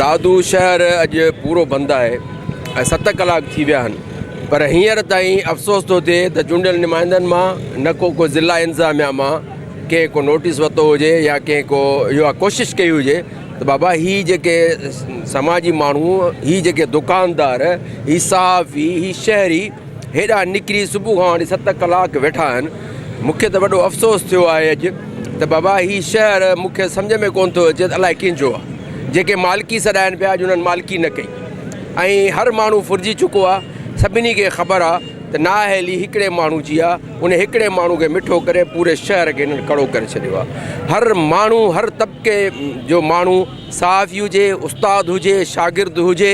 دادو شهر اڄ پورو بند آهي ۽ ست ڪلاڪ ٿي ويا آهن پر هينئر تائين افسوس ٿو ٿئي ته چونڊيل نمائندن مان نه ڪو ڪو ضلع انتظاميا مان ڪنهن ڪو نوٽيس ورتو هجي يا ڪنهن ڪو اها ڪوشش ڪئي هجي ته بابا هي جيڪي سماجي ماڻهو هي جيڪي دڪاندار هي صحافي هي شهري هيڏانهن نڪري صبح کان وٺي ست ڪلاڪ ويٺا آهن. مون کي ته وڏو افسوس ٿيو آهي اڄ ته بابا هي شهر مون کي سمجهه ۾ ڪونه ٿو اچي ته الائي ڪنهن جو آهي. جيڪي مالڪي سڏائن پيا اڄ انهن مالڪي نه ڪئي ۽ هر ماڻهو ڦرجي چڪو آهي. سڀني کي خبر آهي ته نااهلي هڪڙي ماڻهو جي آهي. ان هڪڙي ماڻهو کي مٺو ڪري پوري شهر کي هنن ڪڙو ڪري ڇڏيو آهي. هر ماڻهو هر طبقي جو ماڻهو صحافي هجي، استاد هجي، شاگرد هجي،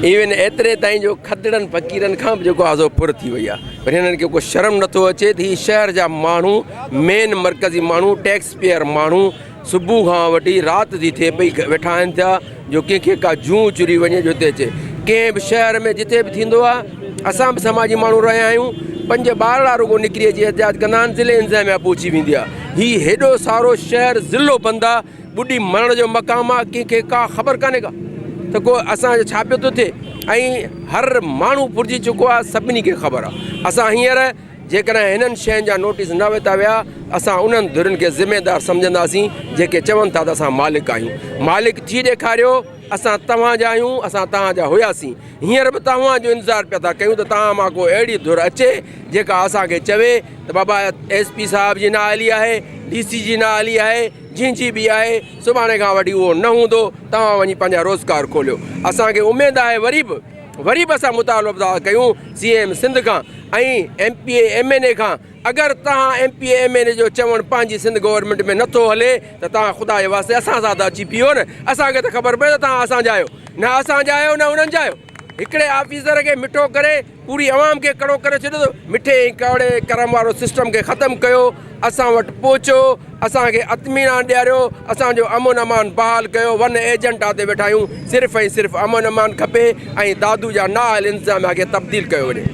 ايون ايتري تائين جو کدڙن فقيرن کان به جيڪو آهي سو ڦر ٿي وئي آهي پر هنن کي ڪو شرم نٿو اچي ته هي شهر جا ماڻهو مين مرڪزي ماڻهو ٽيڪس پيئر ماڻهو صبح کان وٺي رات ٿي ٿئي پئي ويٺا آهن ٿيا جو ڪنهن کي ڪا جون چري وڃي جو هتي اچي ڪنهن به شهر ۾ جتي به ٿيندو آهي اسان به سماجي ماڻهو رهيا آهيون پنج ٻارڙا رڳو نڪري اچي احتجاج ڪندا آهن ضلعي انتظاميا پهچي ويندي آهي هي هيڏو سارو شهر ضلعو بند آهي ٻڏي مرڻ جو مقام آ ڪنهن کي ڪا خبر ڪانهي ڪا ته ڪو اسان جو ڇا پيو ٿو ٿئي ۽ هر ماڻهو ڦرجي چڪو آ سڀني کي خبر آ اسان هينئر جيڪڏهن هنن شين جا نوٽيس نه ورتا ويا اسان انهن ڌرين کي ذميدار سمجهنداسين جيڪي چون ٿا ته اسان مالڪ آهيون مالڪ ٿي ڏيکاريو اسان توهان جا آهيون اسان توهان جا هياسين هينئر به توهان جو انتظار پيا ٿا ڪيون ته توهان مان ڪو اهڙي ڌر اچي جيڪا اسان کي چوي ته بابا ايس پي صاحب جي نااهلي آهي ڊي سي جي نااهلي آهي جنهن جي به آهي سڀاڻي کان وٺي اهو نه هوندو توهان وڃي پنهنجا روزگار کوليو اسان کي اميد آهي وري به وري به اسان مطالبو ٿا ڪيون سي ايم سنڌ کان ۽ M P A M N A کان اگر توهان M P A M N A جو چوڻ پنهنجي سنڌ گورنمينٽ ۾ نٿو هلي ته توهان خدا جي واسطي اسان سان ته اچي پيو نه اسان کي ته خبر پئي ته توهان اسان جا آهيو نه اسان جا آهيو نه انهن جا آهيو هڪڙي آفيسر کي مٺو ڪري پوري عوام کي ڪڙو ڪري ڇڏيو ته مٺي ۽ ڪوڙي ڪرم وارو سسٽم کي ختم ڪيو اسان وٽ پهچو اسان کي اطمينان ڏياريو اسان جو امن امان بحال ڪيو ون ايجنٽا تي ويٺا آهيون صرف ۽ صرف امن امان کپي ۽ دادو جا نااهل انتظاميا کي تبديل ڪيو وڃي.